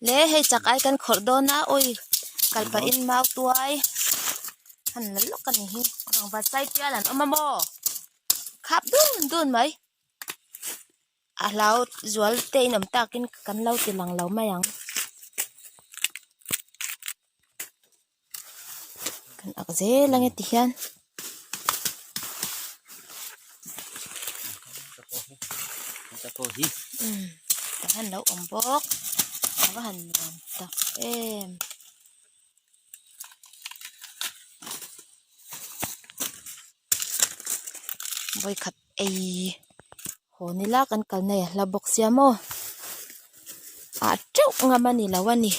Le hei chak ai kan khawrh dawn a awi kal pahin mau tuai han la lawk a ni hi rangva sai pial an awm a maw khap dun dun mai a hlau zual te in awm takin kan lo ti lang lo mai ang. Kan ak zel ange ti hian. Tah hian lo awm bawk a va han nuam tak em. Vawikhat ei haw nila kan kal nei a hla bawk sia maw ah teuh ngam a ni lo a ni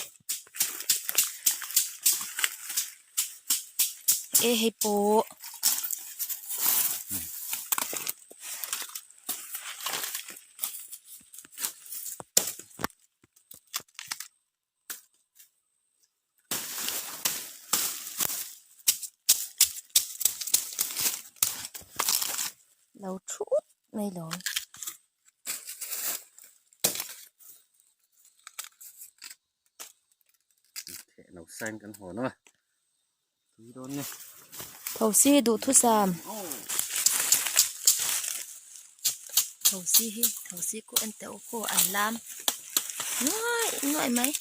e hei pawh. Lo thu ut mai lo. Lo sign kan hawn a tui dawn nge. Thosi duhthusam. Thosi hi thosi ku en teh u khu an lam nuai nuai mai.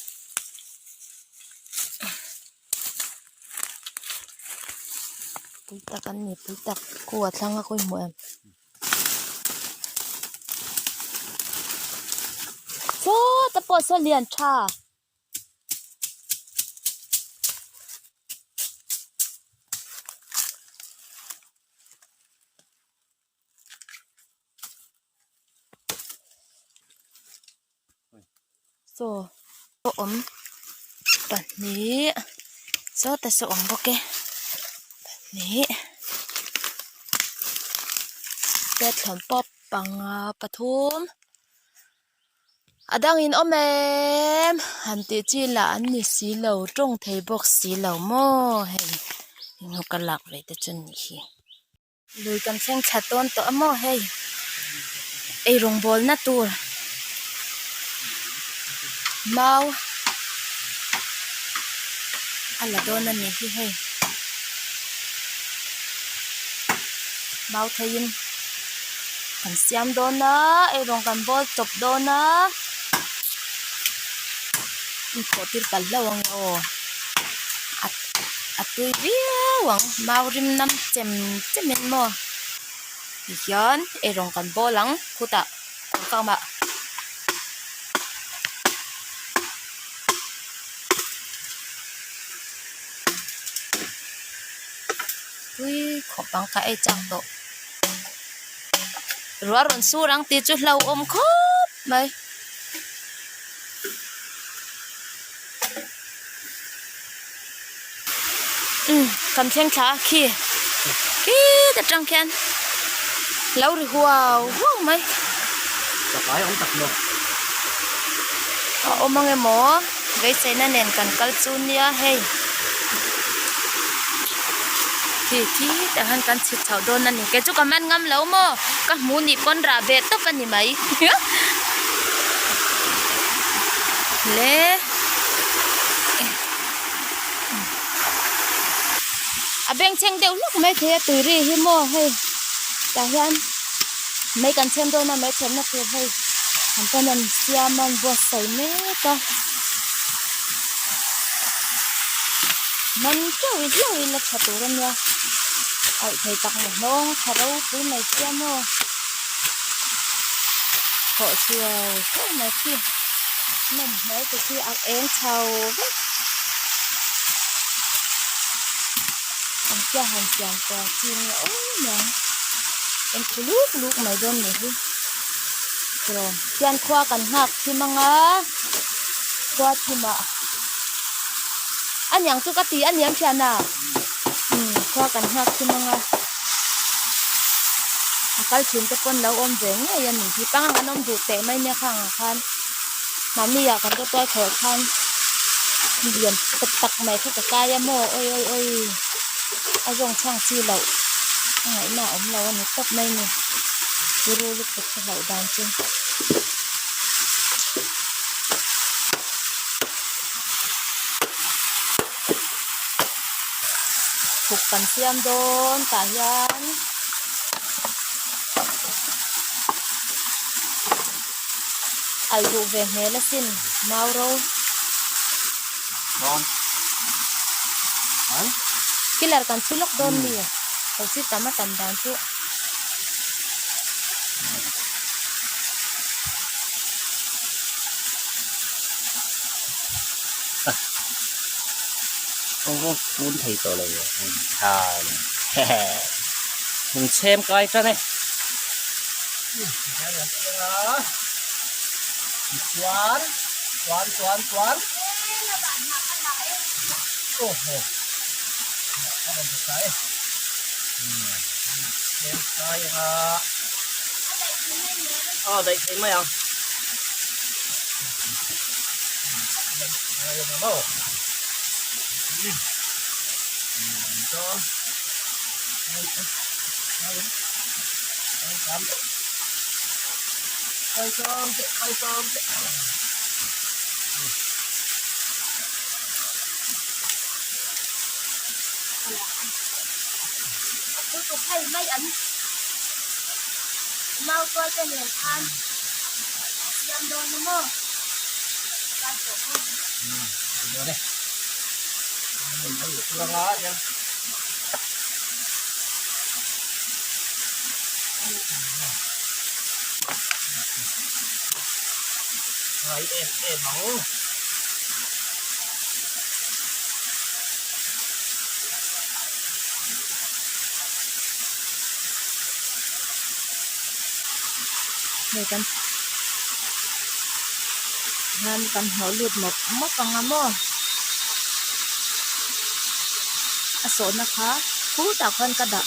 Pui tak an ni pui tak khu a thlang a khawi hmuh em. Sawta pawh saw lian tha. Saw awm pahnih sawtah saw awm bawk e pahnih petrol pump panga pathum. A dangin awm em han tih chi lah an ni si lo tawng thei bawk si lo maw hei eng ka lak ve te chu ni hi lui kan thleng thla tawn tawh a maw hei ei rawngbawl na tur mau a la dawn a ni hi hei mau theiin. Kan siam dawn a eirawng kan bawl tawp dawn a inthawh tir palh hlauh ang aw a a tui viau ang mau rim nam chem chem in maw tihian eirawng kan bawl ang khutah kawr kak mah. Tui khawp ang ka ei chak tawh. Ruah rawn sur ang tih chu hlauhawm khawp mai. Umm kan thleng thla a khi khit atang khian lo ri huau huau mai. Chakai awm tak maw? A awm ang emaw beiseina nen kan kal chu nia hei. Khi khi tah hian kan chhit chhoh dawn a ni kei chu ka man ngam lo maw ka hmu nih pawn rah ve tawp a ni mai le a bengchheng deuh hluk mai thei a tui ri hi maw hei tah hian mei kan chhem dawn a mei chhemna tur hei an pawn an siam a an buatsaih mek a. Man teuh i hlauh ila tha tur a nia aih thei tak maw hnawng tha ropui mai sia maw thawh chhuau chhuau mai khi nawm hmel te khi a eng chho vek an tia han siam kual chi nge aw niang eng khu luk luk mai dawn nih hi tian khua kan nghak thim anga khua thimah. A niang chu ka ti a niam thian a umm khua kan nghak thim ang a a kal thin te pawn lo awm ve ngei a ni hi pangang an awm duh teh mai nia khang ah khan mahni ah kan rawtuai khawrh khan lian tak tak mai kha ka kai a maw awi awi awi a zawng chhang chi loh a ngaihna a awm lo a ni tawp mai a ni turu lutuk ka hlauh dan chu. Puk kan siam dawn tah hian alh duh ve hmel asin mau ro. Killer kan chhu lawk dawn mi thosi tam a tam dan chu. Pun thei tawh lo hung chhem kai tan e. Chuan chuan chuan chuan aw a rawn ta e chhem kai anga aw daih thei mai ang Hei mai an mau tual te nen khan siam dawn a maw Hei kan hian kan hnawh lut mawp mawp ang a maw a sawhna kha khutah khuan ka dah.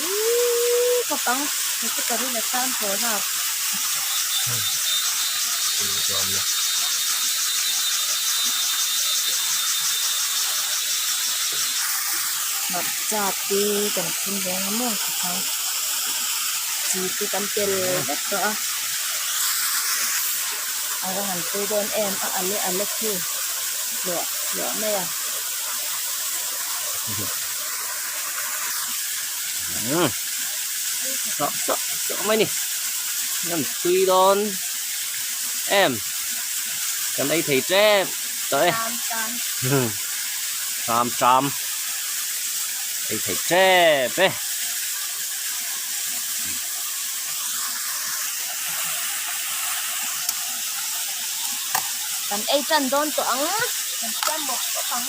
Ihh khawp ang Hmarcha te kan phun ve ang maw tikhan chi te kan tel vek tawh a a va han tui dawn em a ale ale khi hluah hluah mai a. Sawh sawh sawh mai ni an tui dawn em kan ei thei tep tawh e tram tram ei thei tep e. Kan ei tan dawn tawh ang kan siam bawk bawk ang.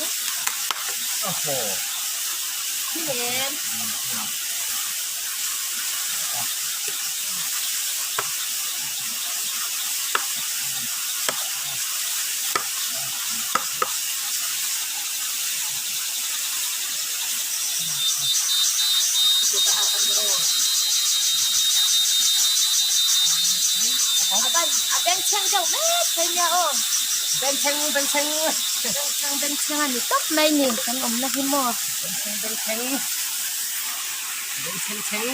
Bengchheng bengchheng bengchheng a ni tawp mai ni kan awmna hi maw. Bengchheng bengchheng bengchheng chheng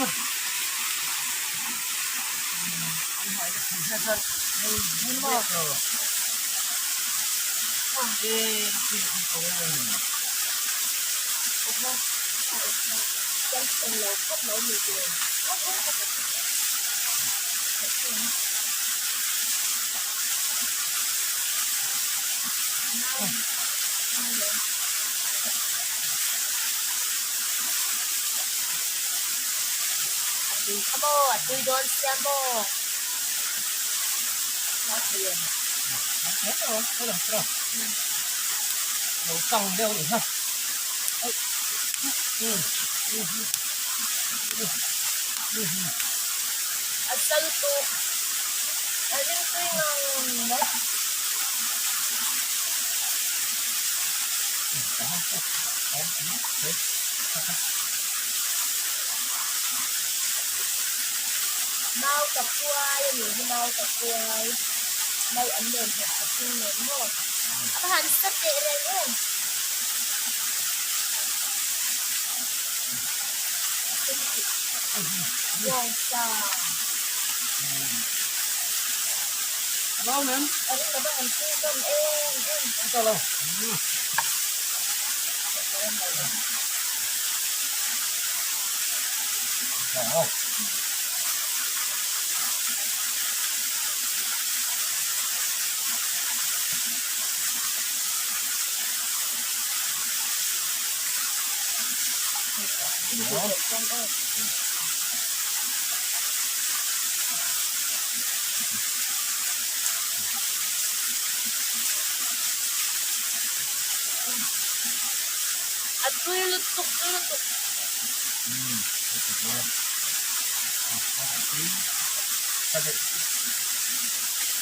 A tui kha maw a tui dawn sia maw a sal tuk a ring tui ngang mai. Mau ka kuai a nih hi mau ka kuai mai an len hnawh ka thing nen maw a va han sa teh reng em. Bawngsa. A ring lova an tui hlawm em em. A tui lutuk tui lutuk.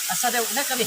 A sa deuh hlek a ni.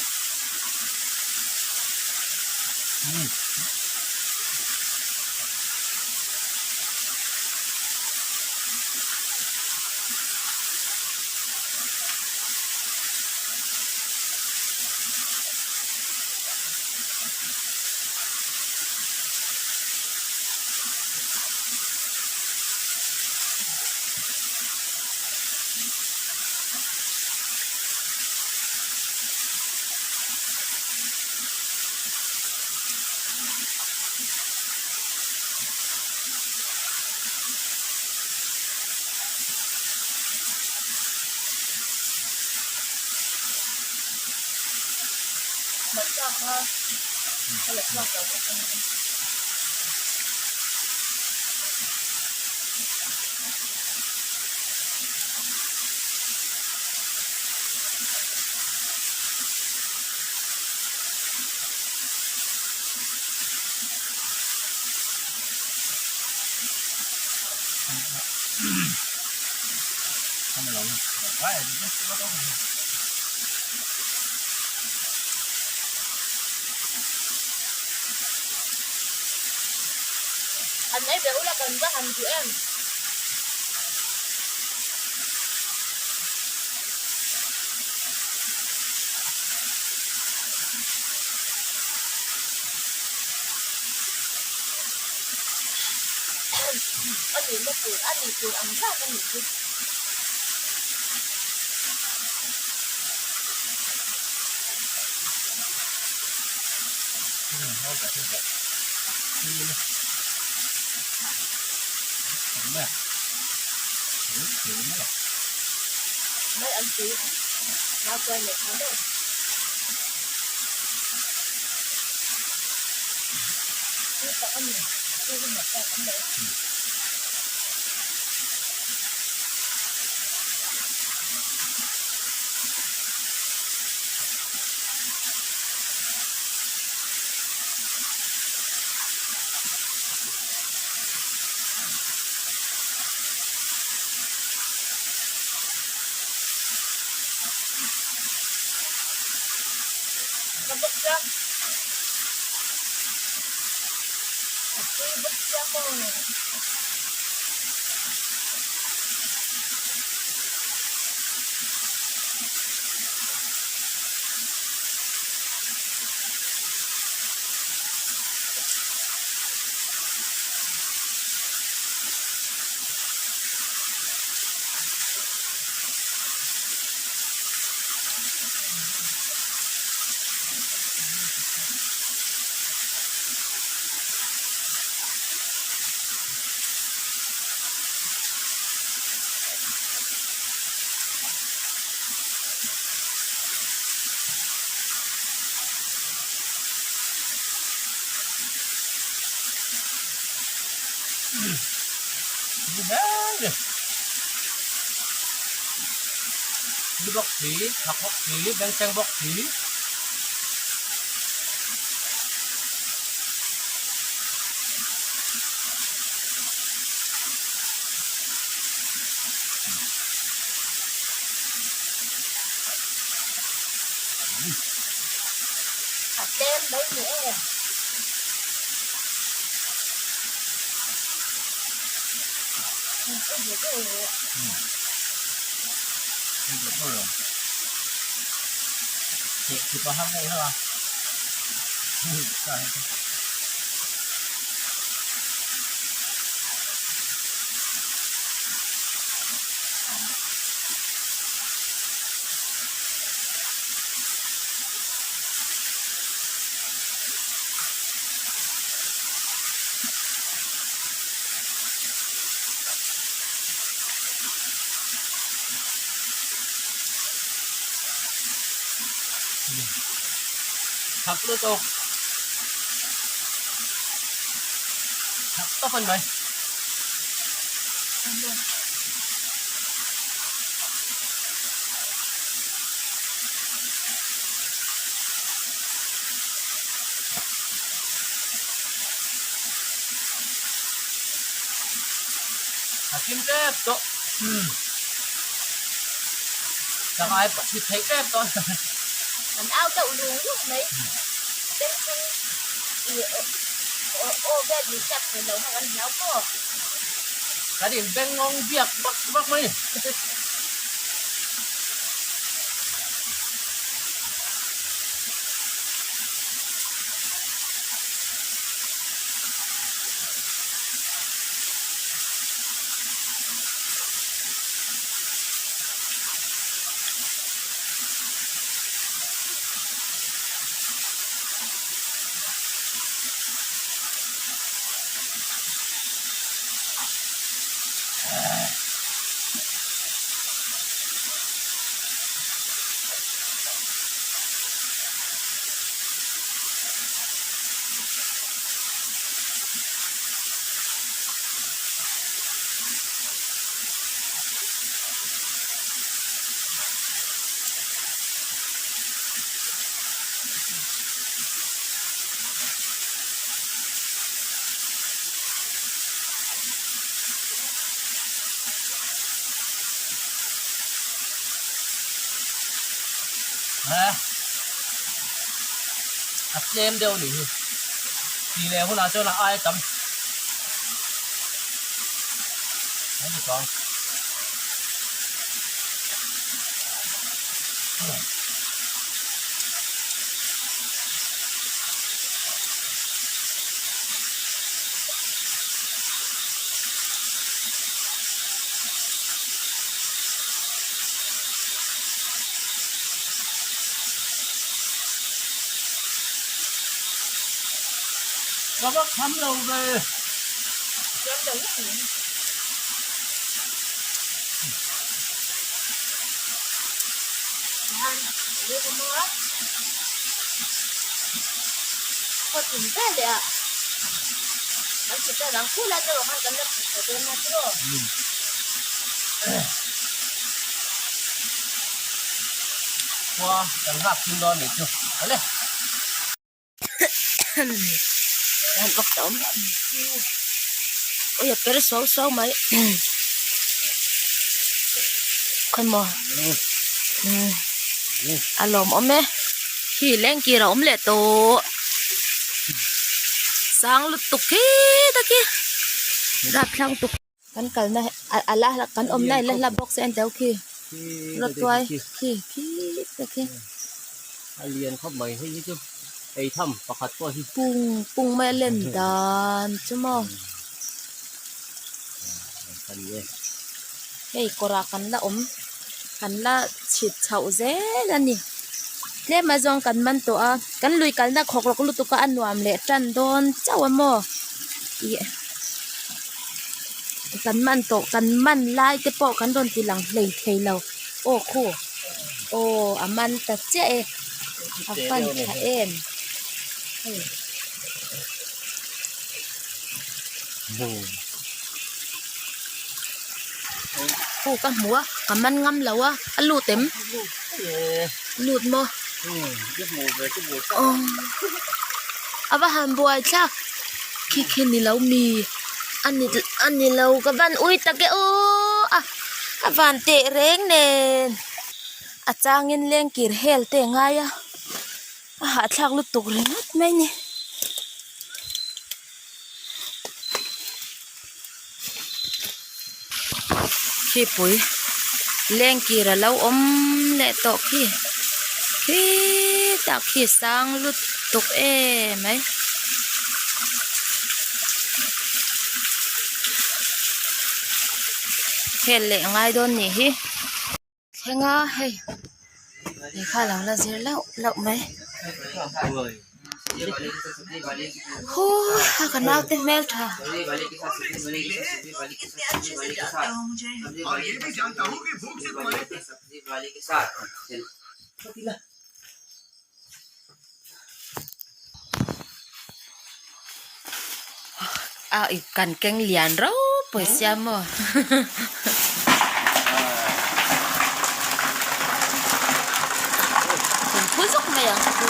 Hmarcha kha ka la chhuak lo bawk a ni. An ei ve ula kan va han duh em. A nihna tur a nih tur ang zat a nih chu. Mai an tui nau kuai leh kha maw. Tui tak a ni tui hi hmuh tlak an lo. Ka bawk chiang. A tui bawk chiang maw. Tui bawk si, thak bawk si, bengchheng bawk si. A tlem mai ni e. Thak lutuk. Thak tawp a ni mai. A kim tep tawh. Chang ai pawh chhit theih tep tawh. An au deuh lung lung mai. Bengchheng i aw vel min hriat thei lo hang an hlau maw? Kan in bengngawng biak vak vak mai. A tlem deuh a nih hi tih leh hunah chuan a ai tam mai ni chuang. Ka va kham lo ve. Khua kan nghak thin dawn nih chu awle. Han vak ta awm ui a per suau suau mai khawimaw a lawm awm e khi lengkir a awm leh tawh sang lutuk khi ta khi rapthlak tuk. Kan kalna a la kan awmna hi la hla bawk se an teuh khi rawtuai khi khi te khi. A lian khawp mai hei hi chu ei tham pakhat pawh hi. Pung pung mai a len dan chu maw. Hei kawrah kan la awm kan la chhit chhoh zel a ni tlem a zawng kan man tawh a kan lui kalna khawk rawk lutuk a a nuam leh tan dawn chauh a maw ih kan man tawh kan man lai te pawh kan rawn ti lang hlei thei lo aw khu aw a man ta chiah e a fan tha em hei. Khu ka hmu a ka man ngam lo a a lut em lut maw aw a va han buai thlak khi khi ni lo mi a ni a ni lo ka van ui tak e aw a a van teh reng nen a changin lengkir hel te a ngai a a hahthlak lutuk ringawt mai a ni. Khipui lengkir a lo awm leh tawh khi khitah khi sang lutuk em mai. Hel leh ngai dawn nih hi. Thleng a hei lehkha a lo la zir lauh lauh mai huh a ka naute hmel tha. A ip kan keng lian ropui sia maw. Kan phu zuk mai ang chu.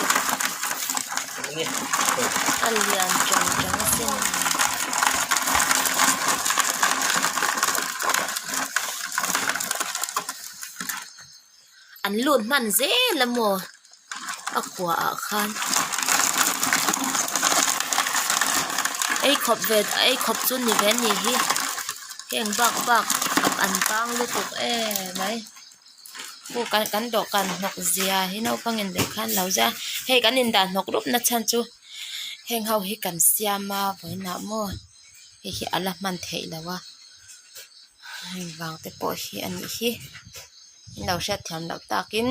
A lian chang chang asin. An lut hman zel a maw a kua ah khan ei khawp ve ei khawp chu ni ve a nih hi heng bak bak an tang lutuk em mai khu kan kan dawhkan hnawk zia hi naupang in lehkha an lo zia hei kan indah hnawk rup na chhan chu heng ho hi kan siam a vawiinah maw hei hi a la hman theih loh a heng vang te pawh hi a nih hi. In lo hriat thiam loh takin.